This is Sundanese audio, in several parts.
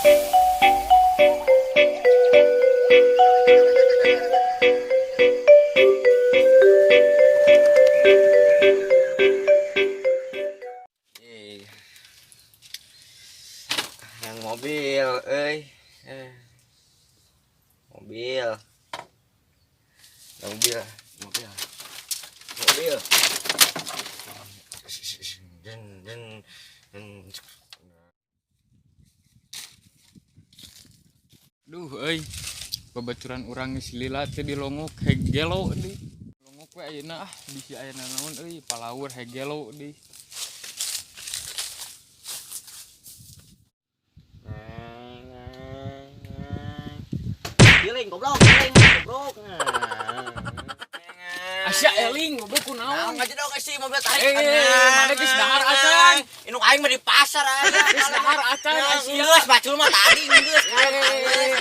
Eh. Yang mobil, euy. Eh. Mobil. Mobil, mobil. Mobil. Den den den. Duh euy. Babaturan urang geus lila teh di longok heg gelo deui. Longok we ayeuna ah bisi aya naon euy, palaur heg gelo deui. Giling goblok, giling goblok. Asya eling goblok kunaon? Naon ngajedog sih mobil tarik. Eh, mana geus dahar acan? Induk aing mah di pasar aja. Geus dahar acan Asia. Geus bacul mah tadi geus.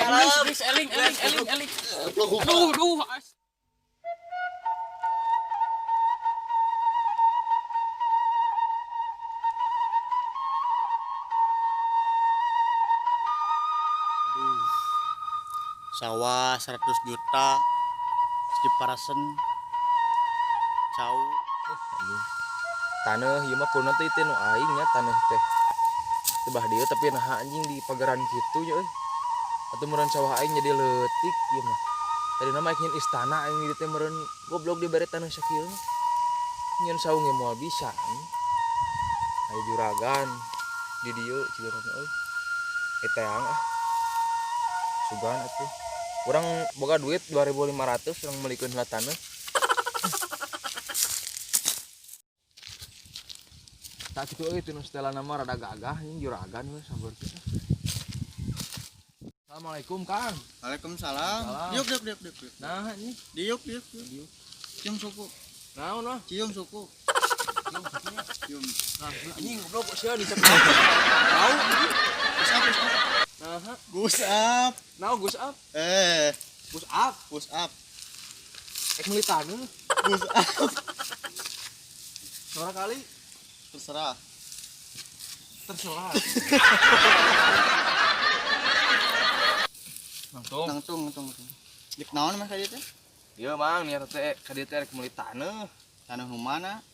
Geus geus eling eling eling eling. Duh duh as. Aduh. Sawah 100 juta. Diparasen. Cau. Taneuh ieu mah kudu teh teh nu aing nya taneuh teh. Teu bah dieu tapi naha anjing di pagaran kitu nya euy. Atuh meureun sawah aing jadi leutik ieu mah. Tadina mah nyieun istana aing di teh meureun goblok dibere taneuh sakieu mah. Nyieun saung ge moal bisa anjing. Aya juragan di dieu cigana mah euy. Teang ah. Sugan atuh. Urang boga duit 2500 urang meulikeun heula taneuh. Tak kitu euy teu nu setelan mah rada gagah anjing juragan we sabar kitu. Assalamualaikum Kang. Waalaikumsalam. Salam. Diuk diuk diuk diuk. diuk. Nah ini Diuk diuk diuk. Cium suku. naon wah? Cium suku. Cium. Nah, anjing goblok kok sia dicek. Tahu. Push up, push up. Nah, Push up. naon Gus up? Eh, Gus up. push up. Ek meuli taneuh. Push up. Suara kali Terserah. terserah. Langsung. Langsung, langsung, langsung. Jek naon mah ka dieu teh? Ieu Mang niat teh ka dieu teh rek meuli taneuh. Tanah nu mana?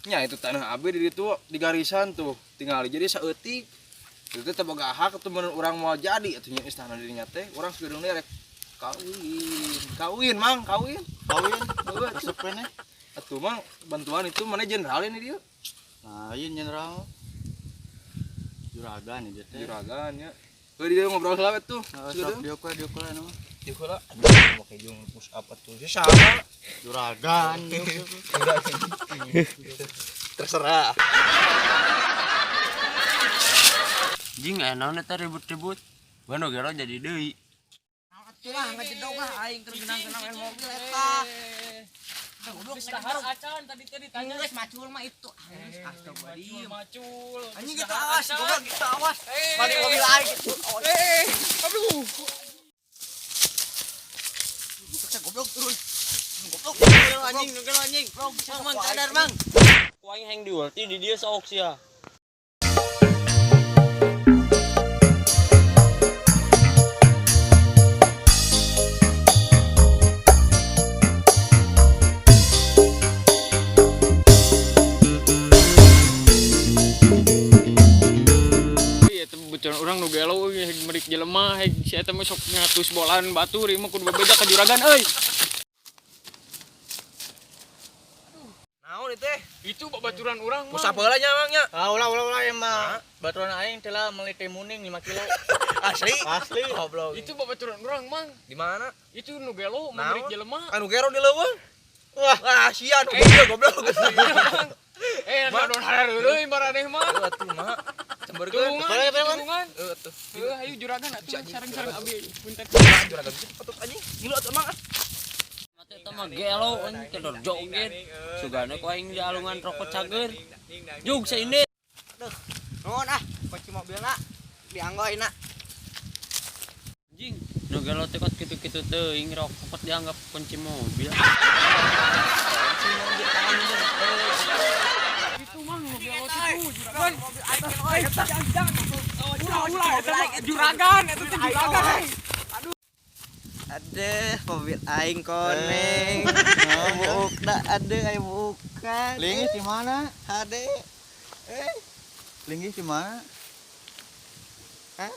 Nya itu tanah abi di ditu di garisan tuh tinggal jadi saeutik. Itu teh boga hak atuh mun urang moal jadi atuh nya istana dirinya teh urang sagedeung rek kawin. Kawin Mang, kawin. Kawin. Heuh, Resep keneh. Atuh Mang bantuan itu mana jenderal ini dia. Lain jenderal. Juragan ieu teh. Juragan ya. Heuh di dieu ngobrol heula we tuh. Heeh, sok diuk we, diuk we anu mah. Dieu heula. Aduh, make jeung push up atuh. Si sama. Juragan. Diuk, diuk, diuk. Terserah. Jing aya naon eta ribut-ribut. Gua nu gelo jadi deui. Atuh lah ngajedog lah aing keur genang-genang main mobil eta. Goblok Geus dahar acan tadi teh ditanya. Geus macul mah itu. Geus astagfirullahaladzim. Macul. Anjing gitu awas, goblok gitu awas. Balik mobil aing gitu. Eh, aduh. Goblok turun. Goblok turun anjing, nu gelo anjing. Mang, mang sadar mang. Ku aing hang di ulti di dieu sok sia. Iya, teh betulan urang nu gelo euy heg merik jelema heg si eta mah sok ngatus bolaan batur ieu mah kudu bebeja ka juragan euy. Naon itu teh? Itu babaturan urang mah. Push up heula nya Mang nya. Ah, ulah ulah ulah emang. Baturan aing teh lah meuli teh muning 5 kilo. Asli. Asli. Goblok. Itu babaturan urang mang. Di mana? Itu nu gelo merik Naon? jelema. Anu gero di leuweung. Wah, wah sia anu gelo goblok. Eh, anu hareureuy maraneh mah. Heuh atuh mah. Cemberkeun. Tulungan, tulungan. Heuh atuh. Heuh, ayo juragan atuh sareng-sareng abi punten. Juragan itu patut anjing. Ngilu atuh Mang ah. Mate eta mah gelo anjing kedor joget. Sugana ku aing dialungan rokok cager. Jug sainde. Nuhun ah, kunci mobilna dianggo na. Anjing, nu gelo teh kot kitu-kitu teuing rokok kot dianggap kunci mobil. Itu mah nu gelo teh. Juragan. Ulah eta mah juragan, eta teh juragan. Aduh, mobil aing koneng. Buukna aduh aing bukan. Linggih di mana? Hade. Linggih di mana? Hah?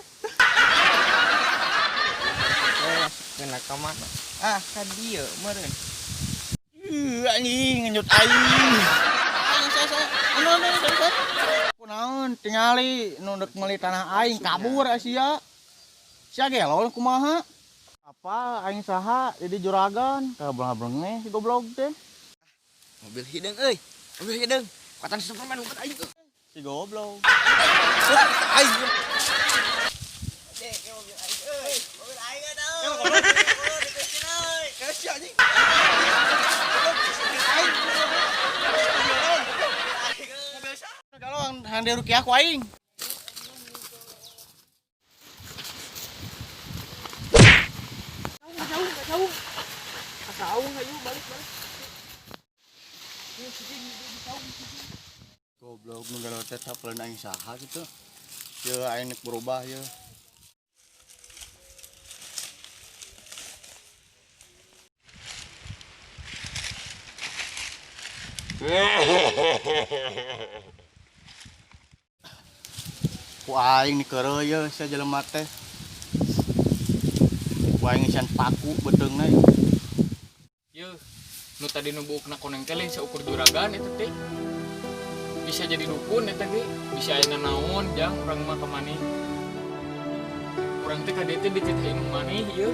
Kena ka mana? Ah, ka dieu meureun. Anjing ngenyut aing. Aing saya. Anu anu saya. Kunaon tingali nu deuk meuli tanah aing kabur sia. Sia gelo kumaha? Apa aing saha jadi juragan? Kableng-blenge si goblok teh. Mobil hideung euy. Mobil hideung. Katan Superman bukan aing. Si goblok. Aing. Mobil aing euy. Mobil aing atuh. Kasih anjing. Kalau hang dirukiah ku aing. Saung hayu balik-balik. Goblok nu gelo teh tapeleun aing saha kitu. Yeuh aing nek berubah yeuh. Ku aing dikeureuh yeuh sia jelema teh. Ku aing ngisian paku beuteungna yeuh. Yeuh, nu tadi nu buukna koneng teh lain saukur juragan eta teh. Bisa jadi dukun eta ge, bisa aya naon jang urang mah ka maneh. Urang teh ka dieu teh dititah indung maneh ieu.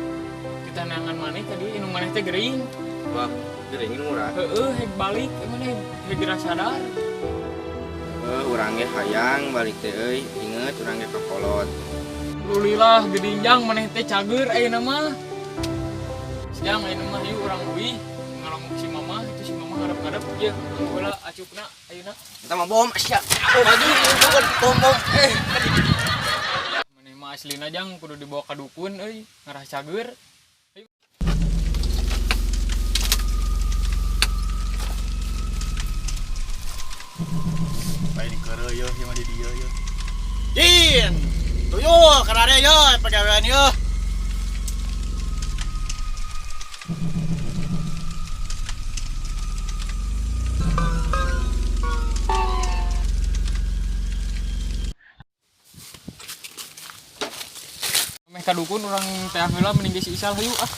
Titah neangan maneh ka dieu indung maneh teh gering. Wah, gering murah. Heeh, hek balik maneh hek geura sadar. Heuh, urang ge hayang balik teh euy, inget urang ge kakolot. Lulilah gedinjang maneh teh cager ayeuna mah. Jang ayeuna mah ieu urang uih ngalongok si mama, itu si mama ngarep-ngarep ieu heula acupna ayeuna. Eta mah bom sia. Maju ieu Bom bom bom. Maneh mah aslina jang kudu dibawa ka dukun euy, ngarah cager. Aing dikeureuh yeuh ieu mah di dieu yeuh. Jin! Tuyul kana yeuh pagawean yeuh. Meh ka dukun urang teh heula mending geus isal hayu ah.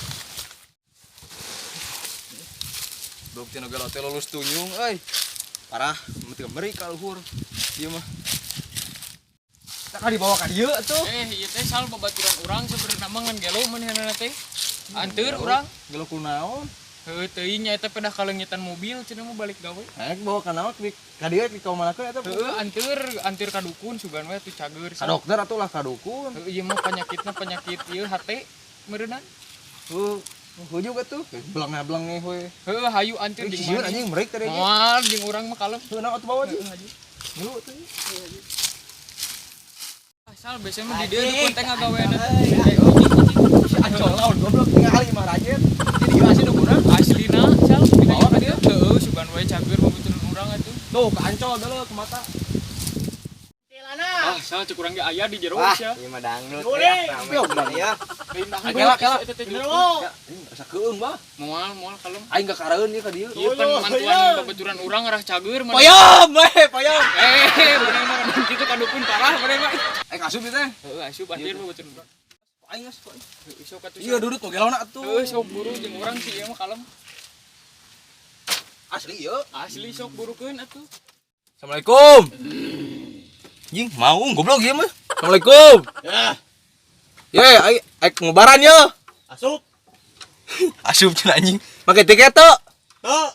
Dok tina gelo teh lulus tunyung euy. Parah, meuti meri ka luhur. Ieu mah. Tak dibawa ka dieu atuh. Ieu teh sal babaturan urang sebenarnya mah ngan gelo manehna teh. Anteur urang. Gelo kunaon? Heuh teuing nya eta pedah kaleungitan mobil cenah mah balik gawe. Hayang bawa ka naon ka dieu di kaumanakeun eta. Heuh anteur ka dukun sugan we atuh cager. Ka dokter atuh lah ka dukun. Heuh ieu mah penyakitna penyakit ieu hate meureunnan. Heuh, hujug atuh. Bleng-bleng we. Heuh hayu anteur jeung Sieun anjing merek tadi. Moal jeung urang mah kalem. Heuh naon atuh bawa jeung. Heuh hayu. Ngeluh atuh. Asal biasanya mah di dieu dukun teh ngagaweana. Si acol lawan goblok tingali mah rajet. Jadi ieu asli dukunna. Aslina sal Dibawa ka dieu. Heuh sugan we cager babaturan urang atuh. Tuh ka ancol deuleu ke mata. Ah, sal cek urang ge aya di jero Wah, sia. ieu mah dangdut. Piok bang. Ya. Kela kela. Eta teh dukun. Asa keung bah. Moal moal kalem. Aing gak kareun ieu ka dieu. Ieu pan mantuan babaturan urang ngarah cager mah. Payam we, payam. Bener mah kadang kitu ka dukun parah bener mah. Aing asup ieu teh. Heuh asup anjir babaturan urang. Aing asup. Heuh sok atuh. Iya duduk kok gelona atuh. Heuh sok buru jeung urang sih ieu mah kalem. Asli ieu. Asli sok burukeun atuh. Assalamualaikum. Jing, mau goblok ieu mah. Assalamualaikum. Ya, Ye, aing aing ngubaran ye. asup. Asup cenah anjing. Make tiket teu. Tuh.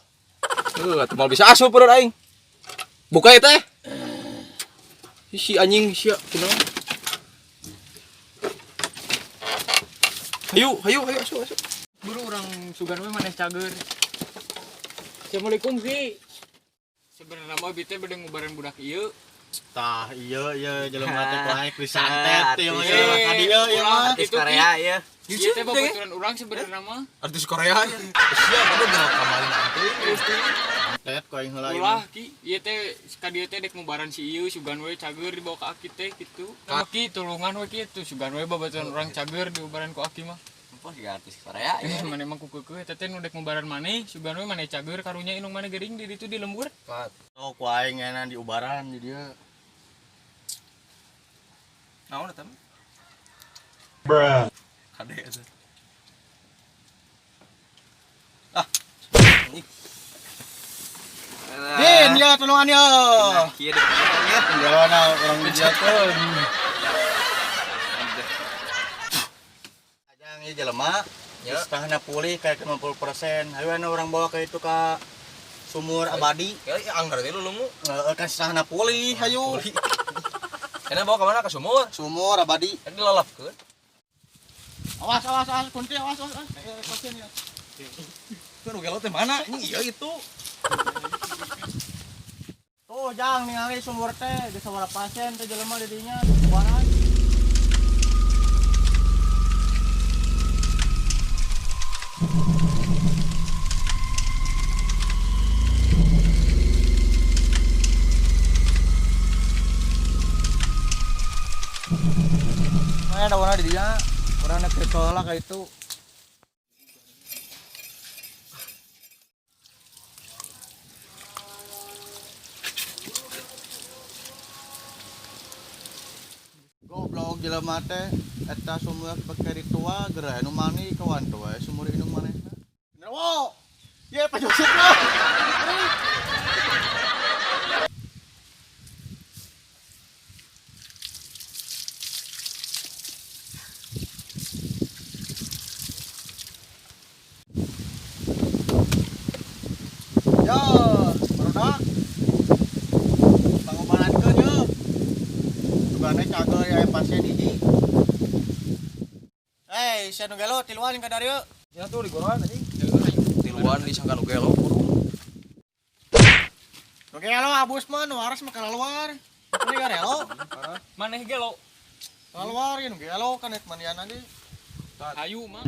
Heuh, atuh moal bisa asup urang aing. Buka ya teh. Si anjing sia kunaon. Hayu, hayu, hayu asup, asup. Buru urang sugan we maneh cager. Assalamualaikum Ki. Sebenarnya mah bi teh bade ngubaran budak ieu. Tah, iya iya jelema teh ku aing disantet ieu mah Eh, ka dieu ieu mah. Artis Korea ya. Ieu teh babaturan urang sebenarnya mah. Artis Korea. Sia goblok geus kamalin antu. Santet ku aing heula. Ulah ki, ieu teh ka dieu teh dek ngubaran si ieu sugan we cager dibawa ka aki teh kitu. Ki tulungan we kitu sugan we babaturan urang cager diubaran ku aki mah. Apa sih artis Korea Eh, maneh mah ku keukeuh eta teh nu dek ngubaran maneh, sugan we maneh cager karunya indung maneh gering di ditu di lembur. Oh, ku aing enak diubaran di dieu. Naon eta? Bruh. Kade eta. Ah. Din, ya tulungan ya. Nah, kieu dek ya. Jalan orang dijakeun. Ajang ieu jelema Ya. setengahna pulih kayak 50%. Hayu anu orang bawa ke itu ka sumur abadi. Ya anggar teh lulungu. Heeh, kan setengahna pulih hayu. Enak bawa kemana ke sumur? Sumur abadi. Kan dilalapkeun. Awas awas awas kunti awas awas. Pasien ya. Itu nu gelo teh mana? Ini iya itu. Tuh jang ningali sumur teh geus sabaraha pasien teh jelema di dinya kubaran. Mana ada orang di dinya, orang nek lah kayak itu. Goblok jelema teh eta sumur pake ritual geura anu mani kawan tuh we sumur indung manehna. Genderuwo. Ye Pak Yusuf lah. Yo, barudak. Pangobarankeun yo. Sugane cager ya pasien hiji. Hei, sia nu gelo tiluan ka darieu. Ya tuh di goroan anjing. Tiluan disangka nu gelo kurung. Nu gelo abus mah nu waras mah kalaluar. Ini garelo. Maneh gelo. Kalaluar ieu nu gelo kan et mandian ge. Hayu mah.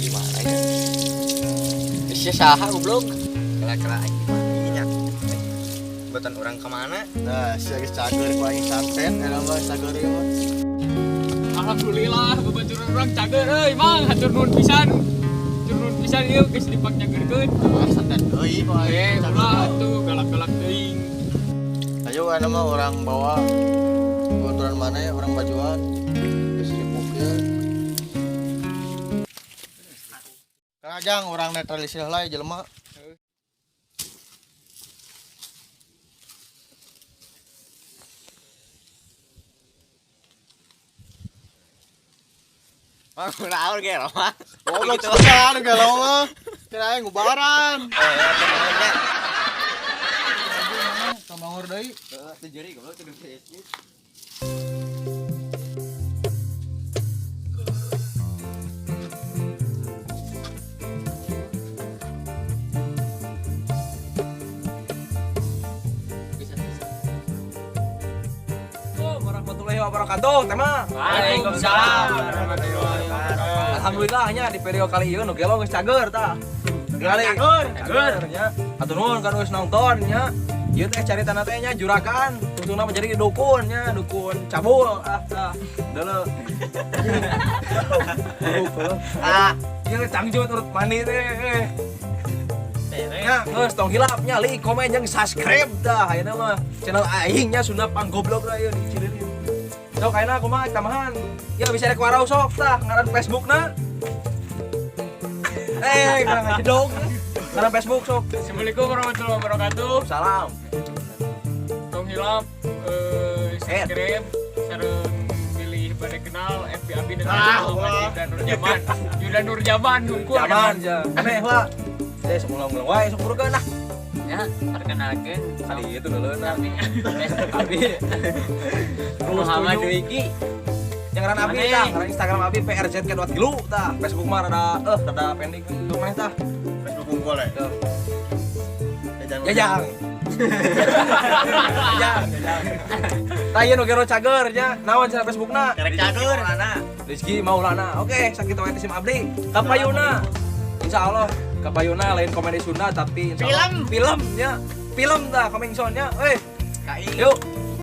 Gimana ya? Geus saha goblok. Kela-kela aing matinya. Buatan orang kemana? Nah, sia geus cager ku aing santet eta mah cager ieu mah. Alhamdulillah babaturan urang cager euy mang hatur nuhun pisan. Hatur nuhun pisan ieu geus dipak cagerkeun. Ah, santet deui ku aing. Ulah atuh galak-galak teuing. Ayo anu mah orang bawa babaturan mana ya orang bajuan. Geus ripuh ieu. Kajang orang netralisir lah jelema. Mang naon gelo mah. Goblok sekarang gelo mah. Kira aing ngubaran. Eh, Tambangor deui. Heeh, teu jeri goblok teu geus. Warahmatullahi wabarakatuh, tema. Waalaikumsalam. Alhamdulillah nya di video kali ieu nu gelo geus cager tah. Cager, cager nya. Hatur nuhun kan geus nonton nya. Ieu teh caritana teh nya juragan, tungtungna menjadi dukun nya, dukun cabul ah tah. Deuleu. Ah, ieu cangcut urut mandi teh. Nya, geus tong hilap nya like, komen jeung subscribe tah ayeuna mah channel aing nya Sunda Panggoblok lah ieu di Cililin. Sok ayeuna kumaha tambahan? Ya bisa rek warau sok tah ngaran Facebookna. Ngaran ngajedog. Ngaran Facebook sok. Assalamualaikum warahmatullahi wabarakatuh. Salam. Tong hilap subscribe sareng pilih bade kenal FB Abi dan Yuda Nurjaman. Yuda Nurjaman hungkul. Jaman ja. Aneh lah. Saya semulang-ulang wae sok burukeun lah. Ya, perkenalkeun. Tadi itu dulu nah. Abi. Muhammad Dwiki. Yang ngaran Abi tah, ngaran Instagram Abi PRZK.gilu tah. Facebook mah rada rada pending. Tuh maneh tah. Facebook unggul ya. Tuh. Jajang. Jajang, jajang. Tah ieu nu gero cager nya, naon channel Facebookna? Cager. Rizky Maulana. Oke, sakitu wae ti sim abdi. Kapayuna. Insyaallah kapayuna lain komedi Sunda, tapi insya Allah film. Film nya. Film tah coming soon nya. Euy. Yuk.